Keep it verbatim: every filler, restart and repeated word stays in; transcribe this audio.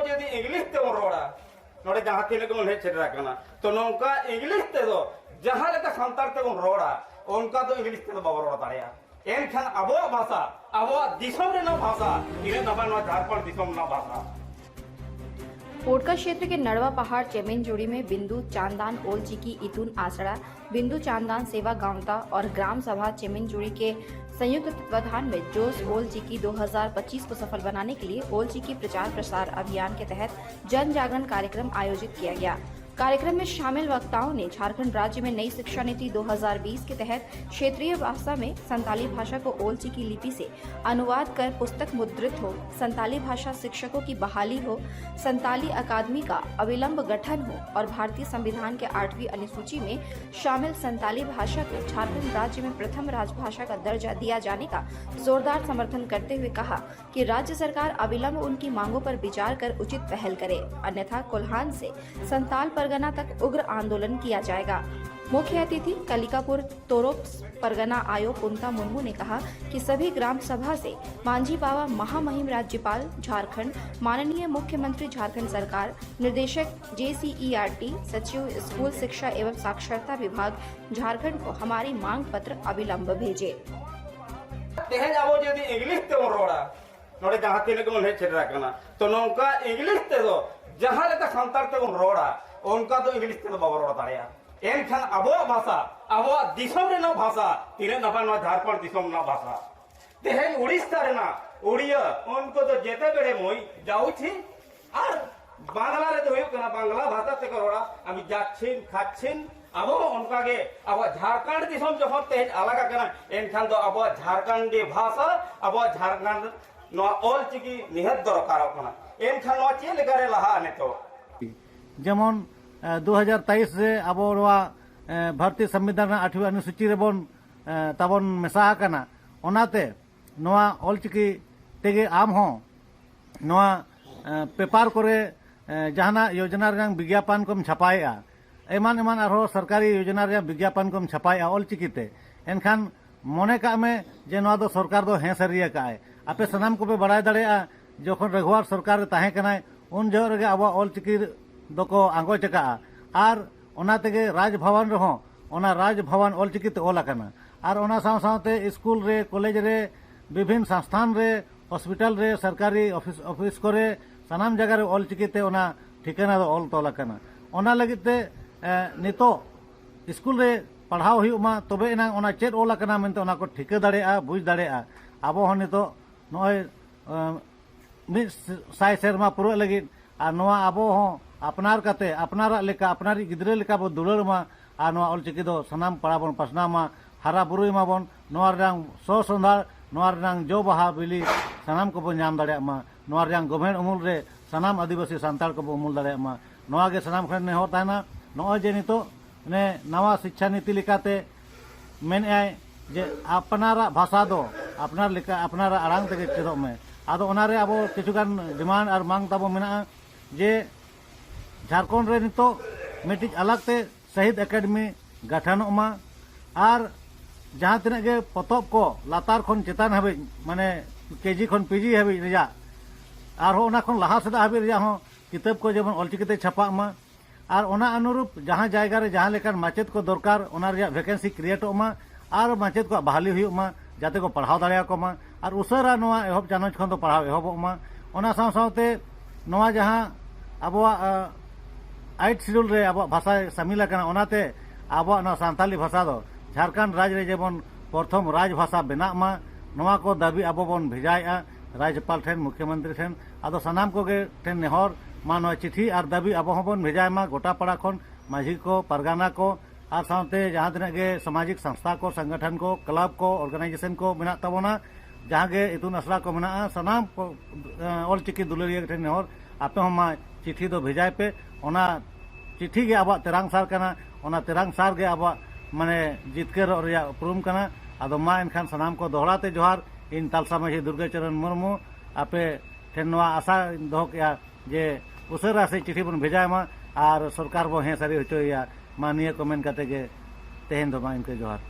ᱡᱩᱫᱤ ᱤᱝᱞᱤᱥ ᱛᱮᱵᱚᱱ ᱨᱚᱲᱟ, ᱱᱚᱰᱮ ᱡᱟᱦᱟᱸ ᱛᱤᱱᱟᱹᱜ ᱜᱮᱵᱚᱱ ᱦᱮᱡ ᱥᱮᱴᱮᱨ ᱟᱠᱟᱱᱟ, ᱛᱚ ᱱᱚᱝᱠᱟ ᱤᱝᱞᱤᱥ ᱛᱮᱫᱚ ᱡᱟᱦᱟᱸ ᱞᱮᱠᱟ ᱥᱟᱱᱛᱟᱲ ᱛᱮᱵᱚᱱ ᱨᱚᱲᱟ, ᱚᱱᱠᱟ ᱫᱚ ᱤᱝᱞᱤᱥ ᱛᱮᱫᱚ ᱵᱟᱵᱚᱱ ᱨᱚᱲ ᱫᱟᱲᱮᱭᱟᱜᱼᱟ᱾ ᱮᱱᱠᱷᱟᱱ ᱟᱵᱚᱣᱟᱜ ᱵᱷᱟᱥᱟ, ᱟᱵᱚᱣᱟᱜ ᱫᱤᱥᱚᱢ ᱨᱮᱱᱟᱜ ᱵᱷᱟᱥᱟ, ᱛᱤᱱᱟᱹᱜ ᱱᱟᱯᱟᱭ ᱱᱚᱣᱟ ᱡᱷᱟᱲᱠᱷᱚᱸᱰ ᱫᱤᱥᱚᱢ ᱨᱮᱱᱟᱜ ᱵᱷᱟᱥᱟ᱾ पोटका क्षेत्र के नड़वा पहाड़ चेमेंजुड़ी में बिंदु चांदान ओलचिकी इतुन आसड़ा, बिंदु चांदान सेवा गांवता और ग्राम सभा चेमेंजुड़ी के संयुक्त तत्वाधान में जोश ओलचिकी दो हज़ार पच्चीस को सफल बनाने के लिए ओलचिकी प्रचार प्रसार अभियान के तहत जन जागरण कार्यक्रम आयोजित किया गया। कार्यक्रम में शामिल वक्ताओं ने झारखंड राज्य में नई शिक्षा नीति दो हज़ार बीस के तहत क्षेत्रीय भाषा में संताली भाषा को ओलचिकी लिपि से अनुवाद कर पुस्तक मुद्रित हो, संताली भाषा शिक्षकों की बहाली हो, संताली अकादमी का अविलंब गठन हो और भारतीय संविधान के आठवीं अनुसूची में शामिल संताली भाषा को झारखंड राज्य में प्रथम राजभाषा का दर्जा दिया जाने का जोरदार समर्थन करते हुए कहा कि राज्य सरकार अविलंब उनकी मांगों पर विचार कर उचित पहल करे, अन्यथा कोल्हान से संताल परगना तक उग्र आंदोलन किया जाएगा। मुख्य अतिथि कलिकापुर तोरोप परगना आयो पुंता मुर्मू ने कहा कि सभी ग्राम सभा से मांझी बावा महामहिम राज्यपाल झारखंड, माननीय मुख्यमंत्री झारखंड सरकार, निर्देशक जेसीईआरटी, सचिव स्कूल शिक्षा एवं साक्षरता विभाग झारखंड को हमारी मांग पत्र अविलंब भेजे। ᱛᱮᱦᱮᱧ ᱟᱵᱚ ᱡᱩᱫᱤ ᱤᱝᱞᱤᱥ ᱛᱮᱵᱚᱱ ᱨᱚᱲᱟ, ᱱᱚᱰᱮ ᱡᱟᱦᱟᱸ ᱛᱤᱱᱟᱹᱜ ᱜᱮᱵᱚᱱ ᱦᱮᱡ ᱥᱮᱴᱮᱨ ᱟᱠᱟᱱᱟ, ᱛᱚ ᱱᱚᱝᱠᱟ ᱤᱝᱞᱤᱥ ᱛᱮᱫᱚ ᱡᱟᱦᱟᱸ ᱞᱮᱠᱟ ᱥᱟᱱᱛᱟᱲ ᱛᱮᱵᱚᱱ ᱨᱚᱲᱟ, ᱚᱱᱠᱟ ᱫᱚ ᱤᱝᱞᱤᱥ ᱛᱮᱫᱚ ᱵᱟᱵᱚᱱ ᱨᱚᱲ ᱫᱟᱲᱮᱭᱟᱜᱼᱟ᱾ ᱮᱱᱠᱷᱟᱱ ᱟᱵᱚᱣᱟᱜ ᱵᱷᱟᱥᱟ, ᱟᱵᱚᱣᱟᱜ ᱫᱤᱥᱚᱢ ᱨᱮᱱᱟᱜ ᱵᱷᱟᱥᱟ ᱛᱤᱱᱟᱹᱜ ᱱᱟᱯᱟᱭ, ᱱᱚᱣᱟ ᱡᱷᱟᱲᱠᱷᱚᱸᱰ ᱫᱤᱥᱚᱢ ᱨᱮᱱᱟᱜ ᱵᱷᱟᱥᱟ᱾ ᱛᱮᱦᱮᱧ ᱩᱲᱤᱥᱥᱟ ᱨᱮᱱᱟᱜ ᱩᱲᱤᱭᱟ, ᱩᱱᱠᱩ ᱫᱚ ᱡᱮᱛᱮ ᱵᱮᱲᱮ ᱢᱚᱭ ᱡᱟᱣᱩᱪᱷᱤ, ᱟᱨ ᱵᱟᱝᱞᱟ ᱨᱮᱫᱚ ᱦᱩᱭᱩᱜ ᱠᱟᱱᱟ ᱵᱟᱝᱞᱟ ᱵᱷᱟᱥᱟ ᱛᱮᱠᱚ ᱨᱚᱲᱟ᱾ ᱟᱢ ᱡᱟᱪᱷᱤᱱ ᱠᱷᱟᱪᱷᱤᱱ, ᱟᱵᱚ ᱦᱚᱸ ᱚᱱᱠᱟ ᱜᱮ᱾ ᱟᱵᱚᱣᱟᱜ ᱡᱷᱟᱲᱠᱷᱚᱸᱰ ᱫᱤᱥᱚᱢ ᱡᱚᱠᱷᱚᱱ ᱛᱮᱦᱮᱧ ᱟᱞᱟᱜ ᱟᱠᱟᱱᱟ, ᱮᱱᱠᱷᱟᱱ ᱫᱚ ᱟᱵᱚᱣᱟᱜ ᱡᱷᱟᱲᱠᱷᱚᱸᱰᱤ ᱵᱷᱟᱥᱟ, ᱟᱵᱚᱣᱟᱜ ᱡᱷᱟᱲᱠᱷᱚᱸᱰ ᱱᱚᱣᱟ ᱚᱞ ᱪᱤᱠᱤ ᱱᱤᱦᱟᱹᱛ ᱫᱚᱨᱠᱟᱨᱚᱜ ᱠᱟᱱᱟ᱾ ᱮᱱᱠᱷᱟᱱ ᱱᱚᱣᱟ ᱪᱮᱫ ᱞᱮᱠᱟᱨᱮ ᱞᱟᱦᱟᱜᱼᱟ ᱱᱤᱛᱚᱜ? ᱡᱮᱢᱚᱱ, ᱮ, ᱫᱩ ᱦᱟᱡᱟᱨ ᱛᱮᱭᱤᱥ ᱨᱮ ᱟᱵᱚ ᱱᱚᱣᱟ, ᱮ, ᱵᱷᱟᱨᱚᱛᱤᱭᱚ ᱥᱚᱝᱵᱤᱫᱷᱟᱱ ᱨᱮᱱᱟᱜ ᱟᱴᱷᱣᱤ ᱚᱱᱩᱥᱩᱪᱤ ᱨᱮᱵᱚᱱ, ᱮ, ᱛᱟᱵᱚᱱ ᱢᱮᱥᱟ ᱟᱠᱟᱱᱟ᱾ ᱚᱱᱟᱛᱮ ᱱᱚᱣᱟ ᱚᱞᱪᱤᱠᱤ ᱛᱮᱜᱮ ᱟᱢ ᱦᱚᱸ ᱱᱚᱣᱟ, ᱮ, ᱯᱮᱯᱟᱨ ᱠᱚᱨᱮ, ᱮ, ᱡᱟᱦᱟᱱᱟᱜ ᱭᱳᱡᱚᱱᱟ ᱨᱮᱱᱟᱜ ᱵᱤᱜᱽᱭᱟᱯᱟᱱ ᱠᱚᱢ ᱪᱷᱟᱯᱟᱭᱮᱜᱼᱟ, ᱮᱢᱟᱱ ᱮᱢᱟᱱ ᱟᱨᱦᱚᱸ ᱥᱚᱨᱠᱟᱨᱤ ᱭᱳᱡᱚᱱᱟ ᱨᱮᱭᱟᱜ ᱵᱤᱜᱽᱭᱟᱯᱟᱱ ᱠᱚᱢ ᱪᱷᱟᱯᱟᱭᱮᱜᱼᱟ ᱚᱞᱪᱤᱠᱤ ᱛᱮ, ᱮᱱᱠᱷᱟᱱ ᱢᱚᱱᱮ ᱠᱟᱜ ᱢᱮ ᱡᱮ ᱱᱚᱣᱟ ᱫᱚ ᱥᱚᱨᱠᱟᱨ ᱫᱚ ᱦᱮᱸ ᱥᱟᱹᱨᱤ ᱟᱠᱟᱫᱼᱟᱭ᱾ ᱟᱯᱮ ᱥᱟᱱᱟᱢ ᱠᱚᱯᱮ ᱵᱟᱲᱟᱭ ᱫᱟᱲᱮᱭᱟᱜᱼᱟ, ᱡᱚᱠᱷᱚᱱ ᱨᱟᱜᱷᱩᱣᱟᱨ ᱥᱚᱨᱠᱟᱨ ᱨᱮ ᱛᱟᱦᱮᱸ ᱠᱟᱱᱟᱭ, ᱩᱱ ᱡᱚᱦᱚᱜ ᱨᱮᱜᱮ ᱟᱵᱚᱣᱟᱜ ᱚᱞᱪᱤᱠᱤ ᱫᱚᱠᱚ ᱟᱸᱜᱚᱪ ᱟᱠᱟᱜᱼᱟ᱾ ᱟᱨ ᱚᱱᱟ ᱛᱮᱜᱮ ᱨᱟᱡᱽ ᱵᱷᱚᱵᱚᱱ ᱨᱮᱦᱚᱸ ᱚᱱᱟ ᱨᱟᱡᱽ ᱵᱷᱚᱵᱚᱱ ᱚᱞᱪᱤᱠᱤ ᱛᱮ ᱚᱞ ᱟᱠᱟᱱᱟ᱾ ᱟᱨ ᱚᱱᱟ ᱥᱟᱶ ᱥᱟᱶᱛᱮ ᱥᱠᱩᱞ ᱨᱮ, ᱠᱚᱞᱮᱡᱽ ᱨᱮ, ᱵᱤᱵᱷᱤᱱ ᱥᱚᱝᱥᱛᱷᱟᱱ ᱨᱮ, ᱦᱚᱥᱯᱤᱴᱟᱞ ᱨᱮ, ᱥᱚᱨᱠᱟᱨᱤ ᱚᱯᱷᱤᱥ, ᱚᱯᱷᱤᱥ ᱠᱚᱨᱮ, ᱥᱟᱱᱟᱢ ᱡᱟᱭᱜᱟ ᱨᱮ ᱚᱞᱪᱤᱠᱤ ᱛᱮ ᱚᱱᱟ ᱴᱷᱤᱠᱟᱹᱱᱟ ᱫᱚ ᱚᱞ ᱛᱚᱞ ᱟᱠᱟᱱᱟ᱾ ᱚᱱᱟ ᱞᱟᱹᱜᱤᱫ ᱛᱮ, ᱮ, ᱱᱤᱛᱚᱜ ᱥᱠᱩᱞ ᱨᱮ ᱯᱟᱲᱦᱟᱣ ᱦᱩᱭᱩᱜ ᱢᱟ, ᱛᱚᱵᱮ ᱮᱱᱟᱝ ᱚᱱᱟ ᱪᱮᱫ ᱚᱞ ᱟᱠᱟᱱᱟ ᱢᱮᱱᱛᱮ ᱚᱱᱟ ᱠᱚ ᱴᱷᱤᱠᱟᱹ ᱫᱟᱲᱮᱭᱟᱜᱼᱟ, ᱵᱩᱡᱽ ᱫᱟᱲᱮᱭᱟᱜᱼᱟ᱾ ᱟᱵᱚ ᱦᱚᱸ ᱱᱤᱛᱚᱜ ᱱᱚᱜᱼᱚᱭ, ᱮ, ᱢᱤᱫ ᱥᱟᱭ ᱥᱮᱨᱢᱟ ᱯᱩᱨᱟᱹᱜ ᱞᱟᱹᱜᱤᱫ, ᱟᱨ ᱱᱚᱣᱟ ᱟᱵᱚ ᱦᱚᱸ ᱟᱯᱱᱟᱨ ᱠᱟᱛᱮ, ᱟᱯᱱᱟᱨᱟᱜ ᱞᱮᱠᱟ, ᱟᱯᱱᱟᱨᱤᱡ ᱜᱤᱫᱽᱨᱟᱹ ᱞᱮᱠᱟ ᱵᱚ ᱫᱩᱞᱟᱹᱲ ᱢᱟ, ᱟᱨ ᱱᱚᱣᱟ ᱚᱞᱪᱤᱠᱤ ᱫᱚ ᱥᱟᱱᱟᱢ ᱯᱟᱲᱟ ᱵᱚᱱ ᱯᱟᱥᱱᱟᱣ ᱢᱟ, ᱦᱟᱨᱟ ᱵᱩᱨᱩᱭ ᱢᱟᱵᱚᱱ, ᱱᱚᱣᱟ ᱨᱮᱱᱟᱝ ᱥᱚ ᱥᱚᱸᱫᱷᱟᱲ, ᱱᱚᱣᱟ ᱨᱮᱱᱟᱝ ᱡᱚ ᱵᱟᱦᱟ ᱵᱤᱞᱤ ᱥᱟᱱᱟᱢ ᱠᱚᱵᱚᱱ ᱧᱟᱢ ᱫᱟᱲᱮᱭᱟᱜ ᱢᱟ, ᱱᱚᱣᱟ ᱨᱮᱱᱟᱝ ᱜᱚᱵᱷᱮᱲ ᱩᱢᱩᱞ ᱨᱮ ᱥᱟᱱᱟᱢ ᱟᱹᱫᱤᱵᱟᱹᱥᱤ ᱥᱟᱱᱛᱟᱲ ᱠᱚᱵᱚ ᱩᱢᱩᱞ ᱫᱟᱲᱮᱭᱟᱜ ᱢᱟ, ᱱᱚᱣᱟ ᱜᱮ ᱥᱟᱱᱟᱢ ᱠᱷᱚᱱ ᱱᱮᱦᱚᱨ ᱛᱟᱦᱮᱱᱟ᱾ ᱱᱚᱜᱼᱚᱭ ᱡᱮ ᱱᱤᱛᱚᱜ ᱱᱮ ᱱᱟᱣᱟ ᱥᱤᱪᱪᱷᱟ ᱱᱤᱛᱤ ᱞᱮᱠᱟᱛᱮ ᱢᱮᱱᱮᱫᱼᱟᱭ ᱡᱮ ᱟᱯᱱᱟᱨᱟᱜ ᱵᱷᱟᱥᱟ ᱫᱚ ᱟᱯᱱᱟᱨ ᱞᱮᱠᱟ, ᱟᱯᱱᱟᱨᱟᱜ ᱟᱲᱟᱝ ᱛᱮᱜᱮ ᱪᱮᱫᱚᱜ ᱢᱮ᱾ ᱟᱫᱚ ᱚᱱᱟᱨᱮ ᱟᱵᱚ ᱠᱤᱪᱷᱩᱜᱟᱱ ᱰᱤᱢᱟᱱᱰ ᱟᱨ ᱢᱟᱝ ᱛᱟᱵᱚ ᱢᱮᱱᱟᱜᱼᱟ ᱡᱮ ᱡᱷᱟᱲᱠᱷᱚᱸᱰ ᱨᱮ ᱱᱤᱛᱚᱜ ᱢᱤᱫᱴᱤᱡ ᱟᱞᱟᱜᱽ ᱛᱮ ᱥᱟᱦᱤᱛ ᱮᱠᱟᱰᱮᱢᱤ ᱜᱟᱴᱷᱟᱱᱚᱜ ᱢᱟ, ᱟᱨ ᱡᱟᱦᱟᱸ ᱛᱤᱱᱟᱹᱜ ᱜᱮ ᱯᱚᱛᱚᱵ ᱠᱚ ᱞᱟᱛᱟᱨ ᱠᱷᱚᱱ ᱪᱮᱛᱟᱱ ᱦᱟᱹᱵᱤᱡ, ᱢᱟᱱᱮ ᱠᱮᱡᱤ ᱠᱷᱚᱱ ᱯᱤᱡᱤ ᱦᱟᱹᱵᱤᱡ ᱨᱮᱭᱟᱜ, ᱟᱨᱦᱚᱸ ᱚᱱᱟ ᱠᱷᱚᱱ ᱞᱟᱦᱟ ᱥᱮᱫ ᱦᱟᱹᱵᱤᱡ ᱨᱮᱭᱟᱜ ᱦᱚᱸ ᱠᱤᱛᱟᱹᱵ ᱠᱚ ᱡᱮᱢᱚᱱ ᱚᱞᱪᱤᱠᱤᱛᱮ ᱪᱷᱟᱯᱟᱜ ᱢᱟ᱾ ᱟᱨ ᱚᱱᱟ ᱚᱱᱩᱨᱩᱯ ᱡᱟᱦᱟᱸ ᱡᱟᱭᱜᱟ ᱨᱮ ᱡᱟᱦᱟᱸ ᱞᱮᱠᱟᱱ ᱢᱟᱪᱮᱫ ᱠᱚ ᱫᱚᱨᱠᱟᱨ, ᱚᱱᱟ ᱨᱮᱭᱟᱜ ᱵᱷᱮᱠᱮᱱᱥᱤ ᱠᱨᱤᱭᱮᱴᱚᱜ ᱢᱟ ᱟᱨ ᱢᱟᱪᱮᱫ ᱠᱚᱣᱟᱜ ᱵᱟᱦᱟᱞᱤ ᱦᱩᱭᱩᱜ ᱢᱟ, ᱡᱟᱛᱮ ᱠᱚ ᱯᱟᱲᱦᱟᱣ ᱫᱟᱲᱮᱭᱟᱠᱚ ᱢᱟ᱾ ᱟᱨ ᱩᱥᱟᱹᱨᱟ ᱱᱚᱣᱟ ᱮᱦᱚᱵ ᱪᱟᱱᱚᱪ ᱠᱷᱚᱱ ᱫᱚ ᱯᱟᱲᱦᱟᱣ ᱮᱦᱚᱵᱚᱜ ᱢᱟ᱾ ᱚᱱᱟ ᱥᱟᱶ ᱥᱟᱶᱛᱮ ᱱᱚᱣᱟ ᱡᱟᱦᱟᱸ ᱟᱵᱚᱣᱟᱜ, ᱟ, ᱟᱭᱤᱴ ᱥᱤᱰᱩᱞ ᱨᱮ ᱟᱵᱚᱣᱟᱜ ᱵᱷᱟᱥᱟ ᱥᱟᱢᱤᱞ ᱟᱠᱟᱱᱟ, ᱚᱱᱟᱛᱮ ᱟᱵᱚᱣᱟᱜ ᱱᱚᱣᱟ ᱥᱟᱱᱛᱟᱞᱤ ᱵᱷᱟᱥᱟ ᱫᱚ ᱡᱷᱟᱲᱠᱷᱚᱸᱰ ᱨᱟᱡᱽ ᱨᱮ ᱡᱮᱢᱚᱱ ᱯᱨᱚᱛᱷᱚᱢ ᱨᱟᱡᱽ ᱵᱷᱟᱥᱟ ᱵᱮᱱᱟᱜ ᱢᱟ, ᱱᱚᱣᱟ ᱠᱚ ᱫᱟᱹᱵᱤ ᱟᱵᱚ ᱵᱚᱱ ᱵᱷᱮᱡᱟᱭᱮᱫᱼᱟ ᱨᱟᱡᱽᱭᱚᱯᱟᱞ ᱴᱷᱮᱱ, ᱢᱩᱠᱷᱭᱚᱢᱚᱱᱛᱨᱤ ᱴᱷᱮᱱ᱾ ᱟᱫᱚ ᱥᱟᱱᱟᱢ ᱠᱚᱜᱮ ᱴᱷᱮᱱ ᱱᱮᱦᱚᱨ, ᱢᱟ ᱱᱚᱣᱟ ᱪᱤᱴᱷᱤ ᱟᱨ ᱫᱟᱹᱵᱤ ᱟᱵᱚ ᱦᱚᱸᱵᱚᱱ ᱵᱷᱮᱡᱟᱭ ᱢᱟ ᱜᱚᱴᱟ ᱯᱟᱲᱟ ᱠᱷᱚᱱ, ᱢᱟᱹᱡᱷᱤ ᱠᱚ, ᱯᱟᱨᱜᱟᱱᱟ ᱠᱚ, ᱟᱨ ᱥᱟᱶᱛᱮ ᱡᱟᱦᱟᱸ ᱛᱤᱱᱟᱹᱜ ᱜᱮ ᱥᱟᱢᱟᱡᱤᱠ ᱥᱚᱝᱥᱛᱷᱟ ᱠᱚ, ᱥᱚᱝᱜᱚᱴᱷᱚᱱ ᱠᱚ, ᱠᱞᱟᱵᱽ ᱠᱚ, ᱚᱨᱜᱟᱱᱟᱭᱡᱮᱥᱚᱱ ᱠᱚ ᱢᱮᱱᱟᱜ ᱛᱟᱵᱚᱱᱟ, ᱡᱟᱦᱟᱸ ᱜᱮ ᱤᱛᱩᱱ ᱟᱥᱲᱟ ᱠᱚ ᱢᱮᱱᱟᱜᱼᱟ, ᱥᱟᱱᱟᱢ ᱠᱚ, ᱮ, ᱚᱞᱪᱤᱠᱤ ᱫᱩᱞᱟᱹᱲᱤᱭᱟᱹ ᱴᱷᱮᱱ ᱱᱮᱦᱚᱨ, ᱟᱯᱮ ᱦᱚᱸ ᱢᱟ ᱪᱤᱴᱷᱤ ᱫᱚ ᱵᱷᱮᱡᱟᱭ ᱯᱮ᱾ ᱚᱱᱟ ᱪᱤᱴᱷᱤ ᱜᱮ ᱟᱵᱚᱣᱟᱜ ᱛᱮᱨᱟᱝ ᱥᱟᱨ ᱠᱟᱱᱟ, ᱚᱱᱟ ᱛᱮᱨᱟᱝ ᱥᱟᱨ ᱜᱮ ᱟᱵᱚᱣᱟᱜ, ᱢᱟᱱᱮ, ᱡᱤᱛᱠᱟᱹᱨᱚᱜ ᱨᱮᱭᱟᱜ ᱩᱯᱨᱩᱢ ᱠᱟᱱᱟ᱾ ᱟᱫᱚ ᱢᱟ ᱮᱱᱠᱷᱟᱱ ᱥᱟᱱᱟᱢ ᱠᱚ ᱫᱚᱦᱲᱟ ᱛᱮ ᱡᱚᱦᱟᱨ᱾ ᱤᱧ ᱛᱟᱞᱥᱟ ᱢᱟᱹᱡᱷᱤ ᱫᱩᱨᱜᱟᱹ ᱪᱚᱨᱚᱱ ᱢᱩᱨᱢᱩ ᱟᱯᱮ ᱴᱷᱮᱱ ᱱᱚᱣᱟ ᱟᱥᱟᱧ ᱫᱚᱦᱚ ᱠᱮᱜᱼᱟ ᱡᱮ ᱩᱥᱟᱹᱨᱟ ᱥᱮ ᱪᱤᱴᱷᱤ ᱵᱚᱱ ᱵᱷᱮᱡᱟᱭ ᱢᱟ ᱟᱨ ᱥᱚᱨᱠᱟᱨ ᱵᱚ ᱦᱮᱸ ᱥᱟᱹᱨᱤ ᱦᱚᱪᱚᱭᱮᱭᱟ᱾ ᱢᱟ ᱱᱤᱭᱟᱹ ᱠᱚ ᱢᱮᱱ ᱠᱟᱛᱮ ᱜᱮ ᱛᱮᱦᱮᱧ ᱫᱚ ᱢᱟ ᱤᱱᱠᱟᱹ, ᱡᱚᱦᱟᱨ᱾